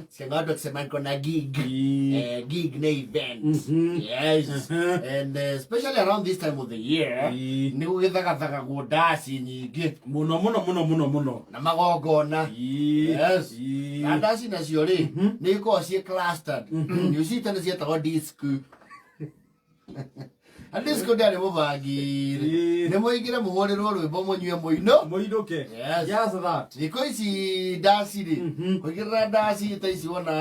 Sema watu wakisema niko na gig. Gig nĩ event. Yes. And especially around this time of the year, nĩ gũgĩthagathagagwo ndaci nyingĩ Muno muno muno muno muno. Na magongona. Yes. Na ndaci nacio rĩ, nĩ ikoragwo ciĩ clustered. Nĩ cita nĩ cietagwo disco. Na disco ndĩarĩ mũbangi rĩ. Nĩ mũingĩre mũhũrĩrwo rwĩmbo mũnyue mũino. Mũinũke. Yes. Just that. Thikũ ici ndaci rĩ, kũigĩrĩra ndaci ta ici wona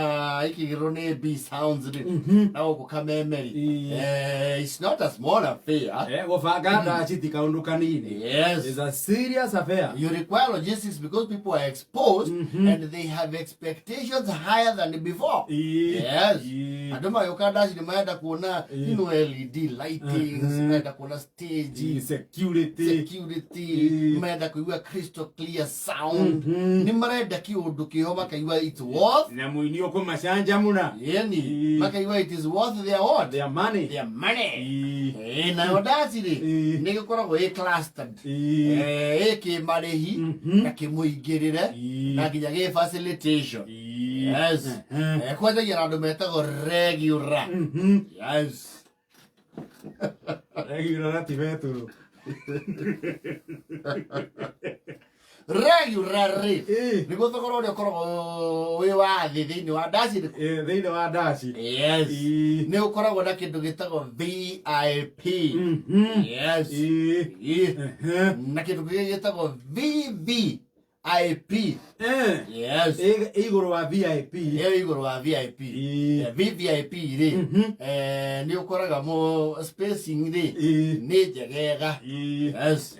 ikĩgĩrwo nĩ B Sounds rĩ, na gũkũ Kameme rĩ, it's not a small affair. Gũbanga ndaci ti kaũndũ kanini. It's a serious affair. You require logistics because people are exposed and they have expectations higher than before. Yes. Andũ magĩũka ndaci nĩ marenda kuona LED lightings, marenda kuona stage, Security. Security, marenda kũigua crystal clear sound, nĩ marenda kĩũndũ kĩho makaigua it's worth Na mũini ũkũmacanjamũra. Yani makaigua it is worth their what? Their money. Their money. Nayo ndaci rĩ, nĩ gĩkoragwo ĩ clustered. Ĩ kĩmarĩhi na kĩmũingĩrĩre na nginya gĩ facilitation. Yes. Kwanjagia na andũ metagwo regular. Yes. Regular na ti betũrũ. Regular rĩ, nĩguo thogora ũrĩa ũkoragwo wĩ wa thĩ thĩinĩ wa ndaci rĩ. Thĩinĩ wa ndaci. Yes. Nĩ ũkoragwo na kĩndũ gĩtagwo VIP. Yes. Na kĩndũ kĩngĩ gĩtagwo VVIP. Yes. Ĩ igũrũ wa VIP. Ĩyo igũrũ wa VIP. VVIP rĩ, nĩ ũkoraga mo spacing rĩ, nĩ njegega. Yes.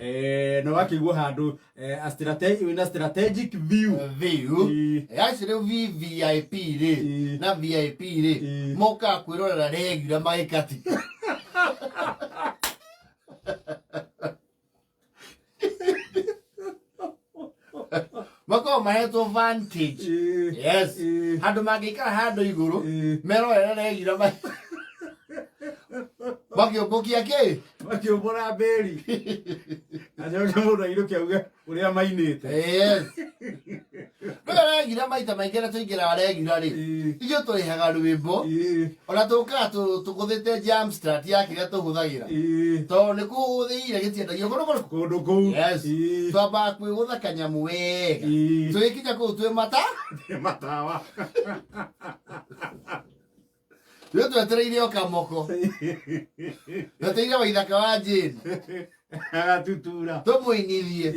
Na wakĩigua handũ wĩna strategic view. View. Yaci rĩu VVIP rĩ na VIP rĩ, mokaga kwĩrorera regular magĩkati. Makoragwo mahetwo vantage. Yes. Handũ mangĩikara handũ igũrũ merorere regular makĩũmbũkia kĩ. Makĩũmbũra mbĩri acoke mũndũ ainũke auge ũrĩa mainĩte. Yes. Ndũga regular maita maingĩ na tũingĩraga regular rĩ, ithuĩ tũrĩhaga rwĩmbo, ona tũkaga tũgũthĩte jam start ya kĩrĩa tũhũthagĩra, tondũ nĩ kũhũthĩire gĩtiendagio kũndũ kũrĩkũ? Kũndũ kũu. Yes. Twambaga kwĩgũtha kanyamũ wega, tũgĩkinya kũu twĩ mata matawa. Rĩu twetereire o kamoko, twetereire waithaka wa Jane agatutura tũmũinithie.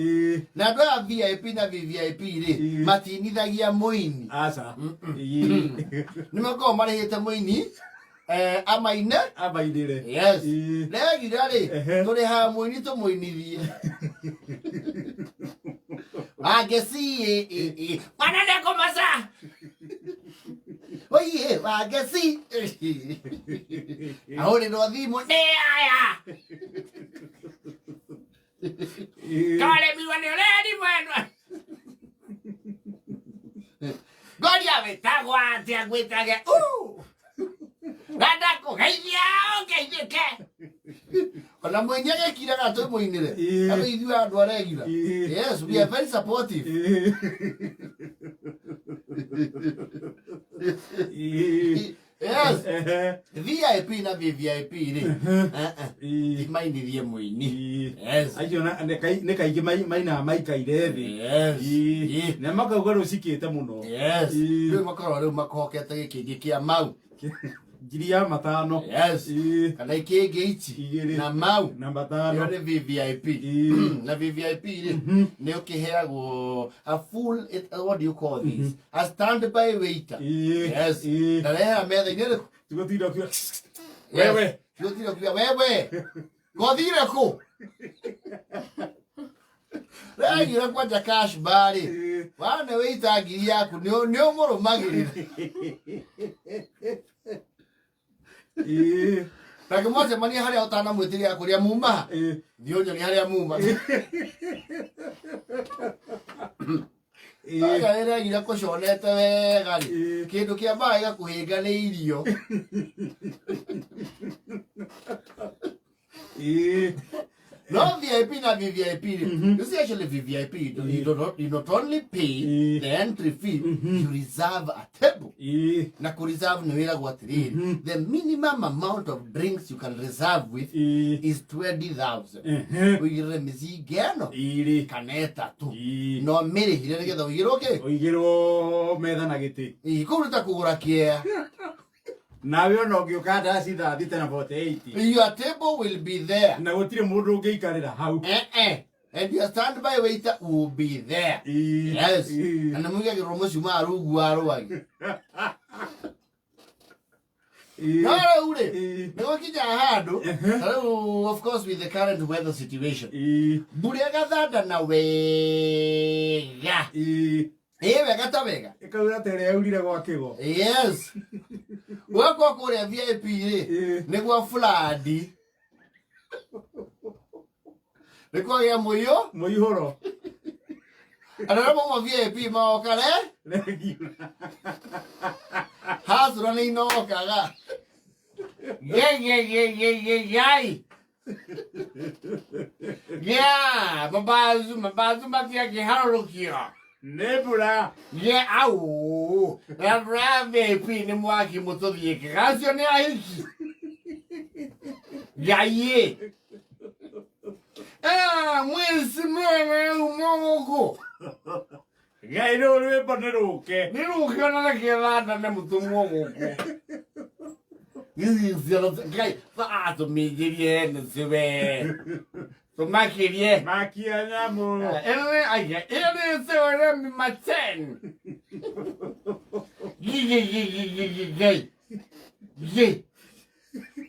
Na andũ aya VIP na VVIP rĩ, matinithagia mũini. Aca. Nĩ makoragwo marĩhĩte mũini amaine. Amainĩre. Yes. Regular rĩ, tũrĩhaga mũini tũmũinithie wangeci wanane kũmaca oiye wangeci ahũrĩrwo thimũ nĩ aya karemirwo nĩ ũreri mwendwa ngoria wĩtagwo atĩa ngwĩtage na ndakũgeithia ũngeithĩke ona mũini agĩkiraga tũmũinĩre. Andũ ithuĩ andũ aregira. Yes, we are very supportive. Yes. VIP na VVIP rĩ, imainithie mũini. Yes. Acio nĩ kaingĩ mainaga maikaire thĩ. Yes. Na makauga rũcikĩte mũno. Yes. Rĩu makoragwo rĩu makohokete gĩkĩngĩ kĩa mau 5,000. Yes. Kana ikĩngĩ ici Igĩrĩ. Na mau na ĩyo 5. Nĩ VVIP. Na VVIP rĩ, nĩ ũkĩheagwo a full it, what do you call this, a standby waiter. Yes. Na rehaga metha-inĩ ĩrĩkũ? Tigũtinda ũkiuga Yes. wewe. Tigũtinda ũkiuga wewe ngothire kũ regira kwanja cash bar rĩ, wane wĩita ngiri yaku nĩ ũmũrũmagĩrĩra. Na kĩmwacemania harĩa ũtanamwĩtĩria kũrĩa muma, thiĩ ũnyonie harĩa muma. Aya ĩregira kũconete wega rĩ, kĩndũ kĩa mbaa gĩgakũhĩnga nĩ irio. No VIP na VVIP. You see, actually VVIP, you not only pay the entry fee, you reserve a table. Na kureserve nĩ wĩragwo atĩrĩrĩ, the minimum amount of drinks you can reserve with is 20,000. Ũigĩrĩre mĩcinga ĩno Iri. kana ĩtatũ, no mĩrĩhire nĩgetha ũigĩrwo kĩ? Ũigĩrwo metha na gĩtĩ. Ĩ, kũu nĩ ta kũgũra kĩea. Nawe ona ũngĩũka ndaci thaa 6 na 48. Your table will be there. Na gũtirĩ mũndũ ũngĩikarĩra hau. Eh, eh. And your standby waiter will be there. Yes. Na nĩ mũigagĩrwo mũcumaa rungu wa rwagi. No rĩu rĩ, nĩ gũkinya handũ ta rĩu, of course, with the current weather situation, mbura ĩgathanda na wega, ĩ wega ta wega. Ĩkaura ta ĩrĩa yaurire gwa kĩgo. Yes, gwakwa kũrĩa VIP rĩ, nĩ gwa fuladi, nĩ kwagĩa mũiyũ. Mũihũro. Andũ arĩa mauma VIP maoka re Regular. Hacũra nĩ inokaga gegegegegegei gĩa mabazu mabazu matiakĩharũrũkio. Nĩ mbura. Gĩa au andũ a VIP nĩ mwaki mũtũthiĩkaga acio nĩ ahiki gaiĩ. Ah, mwĩci mwene umo gũkũ. Ngai, rũu rwĩmbo nĩ rũke. Nĩ rũkĩona na kĩthanda nĩ mũtũmwo gũkũ. Ngai atũminjĩrie nĩci we tũmakĩrie. Makia nyamũ. Ĩrĩ aya ĩrĩ cĩore maten gigigigigigigei gi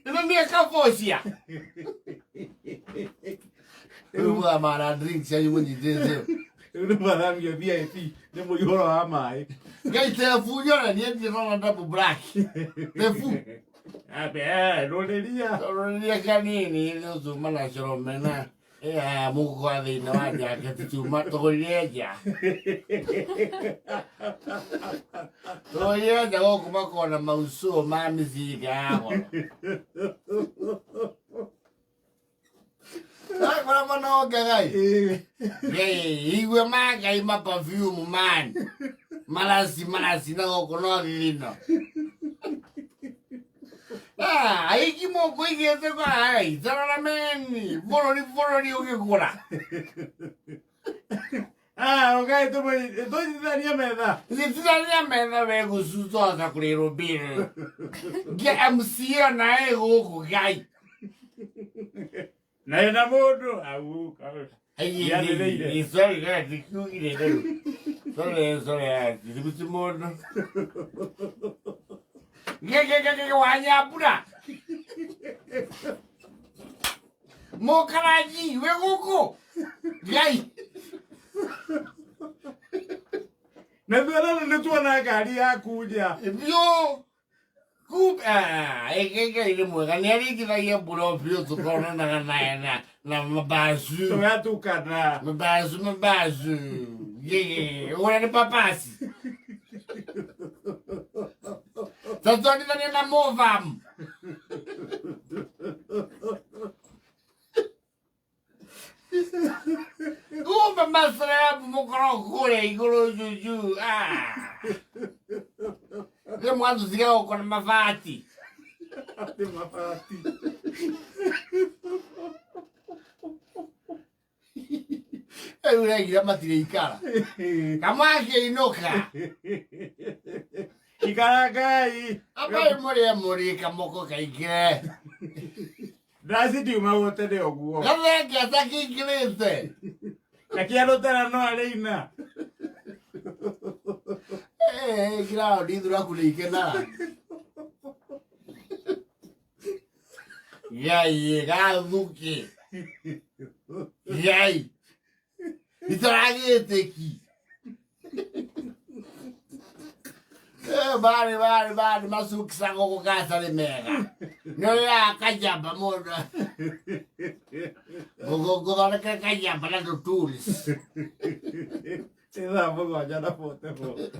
ĩno nĩ kabocia rĩu mũthamara drink cianyu mũnyitĩte. Rĩu nĩ mathamio VIP nĩ mũihũro wa maĩ. Ngai, tebu nyone niĩ ndĩrona double black tebu. Ambe rũrĩria. Rũrĩria kanini rĩ cuma na coromena mũhuko wa thĩinĩ wa jaketi cuma tũgũrire nja, tũgũrire nja gũkũ makona maucũ ma mĩcinga ya goro akora manongagai. Igue mangai ma perfume man marasi marasi na gũkũ no thithino. Ah, aiki moko igĩte kwa ai, tarora meni, bũrũri bũrũri ũgĩkũra. Ah, ũkai tũnyitithanie metha. Nyitithania metha we gũcucoca kũrĩrwo bill. Nge MCA na ĩ gũkũ gai. Na ĩna mũndũ au. Yanĩrĩire. Sorry, guys, ndikiugire rĩu. Sorry, sorry, ndiguti mũndũ. Gege wanyambura. Mũkaraji wĩ gũkũ. Gai. Na thuona nĩ tuona ngari yaku nja. Biũ. Kumbe ah, ĩkĩngai nĩ mwega nĩ aringithagia mbura o biũ tũkonanaga naye na mabacu. Tũgatukana. Mabacu mabacu. Gege, ũrĩa nĩ papasi. Tatwarithania na movam. Kumbe masrabu mũkorwo kũrĩa igũrũ juju. Ah. Rĩ mwatũtiga gũkũ na mabati. Atĩ mabati. Rĩu regira matirĩikara. Kamwakĩinũka. Ikara Ngai. Ambai mũrĩe mũrĩ kamoko kaingĩre. Ndaci ndiuma tene ũguo. Gathenge atakĩingĩrĩte. Na kĩarũtara no arĩina. Eh, kĩrao ndithuraku nĩ ikenaga. Ngai gathuki. Ngai. Itaragĩtĩki. Eh, barĩ barĩ barĩ macukisa gũkũ gatarĩ mega. Nĩ ũrĩaga kajamba mũndũ. Ngũthondekere kajamba na tũtools. Thaa 7 na 44.